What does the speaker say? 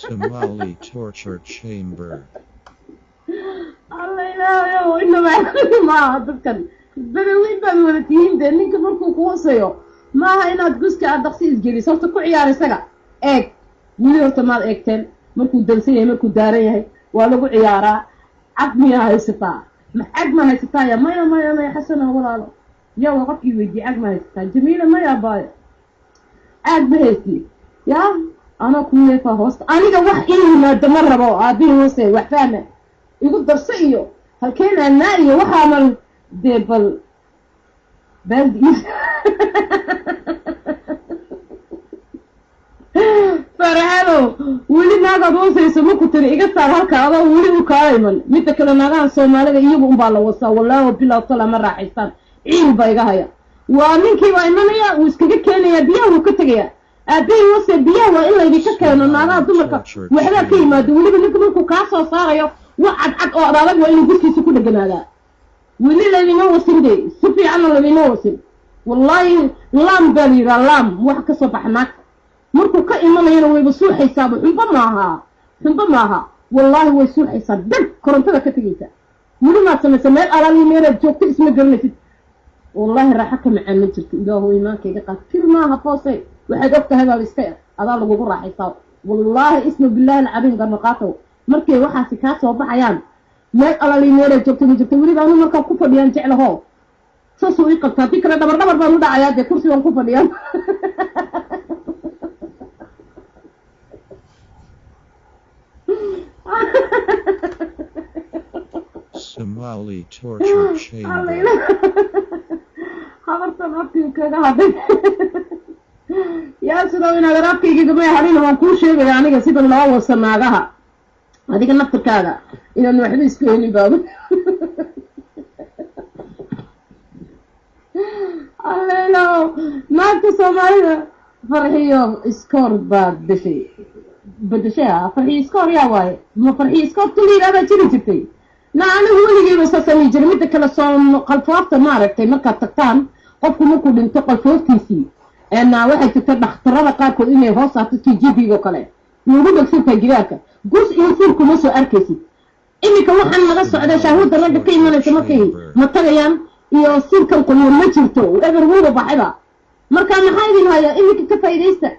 Somali torture chamber. Alla ilaahayow, inaba maaha dadkan badawiin baad wada tihiin. Dee ninka markuu ku wasayo maaha inaad guska aad dhaqsi isgeliso. Horta ku ciyaar isaga, eeg weli horta maad eegteen markuu dansan yahay, markuu daaran yahay waa lagu ciyaaraa. Cag miyaa haysataa? Ma cag ma haysataa? Ya maya, maya, maya. Xasano walaalo, yaa waa qofkii weydiiyey cag ma haysataa? Jamiila, maya baayo, caag ma haysti. Yaa anaa kuu leefaa hoosta. Aniga wax ii yimaado ma rabo. Aabihii hoose wax fahma igu darso iyo halkeen aanaa iyo waxaa mal dee bal baaldi. Farxadow, weli naagaad hoosayso maku tiri iga saar halka adoo weli u kaa iman. Midda kale, naagahan Soomaalida iyagu unbaa la wasaa. Wallaahi bilaw tala ma raaxaystaan, ciil baa iga haya. Waa ninkii baa imanaya, wuu iskaga keenayaa biyaha, wuu ka tegayaa. Aabihii wase biyaha waa in laydinka keeno. Naagaha dumarka Torture waxbaa ka chamber. yimaado. Weliba ninka markuu kaa soo saarayo wax cadcad oo adadag waa inuu guskiisa ku dheganaadaa. Weli laydima wasin de, si fiicanna laydima wasin. Wallaahi laam baa la yidhaha, laam wax ka soo baxa naagta markuu ka imanayana wayba suuxaysaaba. Xumbo maaha, xumbo maaha, wallaahi way suuxaysaa, deg korontada ka tegaysa. Weli maad samaysa meel alaaliyo meelaad joogto isma garanaysid. Wallaahi raaxo ka macaan ma jirto. Ilaahu iimaankayga qaad. Fir maaha foose, waxaad og tahay baaba iska adaa lagugu raaxaysaa. Wallaahi isma billaahi alcadiim garmaqaatow, markay waxaasi kaa soo baxayaan meel alaaliyo meelaad joogto ma jirto. Weliba anu markaa ku fadhiyaan jeclaho, saasuu ii qabtaa. Haddii kale dhabar dhabar baan u dhacayaa dee, kursi baan ku fadhiyaa. Somali torture chamber. Habartan afkii kaga hadhay yaa sidow inaad afkaygagama hadhin. Waan kuu sheegaya aniga sida loo wasa naagaha. Adiga naftirkaaga inaan waxba isku helin baaba. Alleelo, naagta Soomaalida Farxiyo iskoor baad dashay, bedeshay. Ah, Farxiyo iskoor yaa waaye? Ma Farxiyo iskoor tu la yidhahdaa jiri jirtay? Na anigu weligeyba saa samay jiray. Midda kale, soo qalfoofta maaragtay markaad tagtaan, qofku markuu dhinto qalfooftiisii na waxay jirta dhakhtarada qaarkood inay hoos ahto jijibigo kale ugu dhegsantahay gidaarka. Gus iyo suur kuma soo arkaysid. Iminka waxaan laga socda shaahuudda ragga ka imanaysa markay ma tagayaan iyo suurkan qoyo ma jirto, eber wuuba baxayba. Marka maxaa idin hayaa iminka? Ka faa'iidaysta.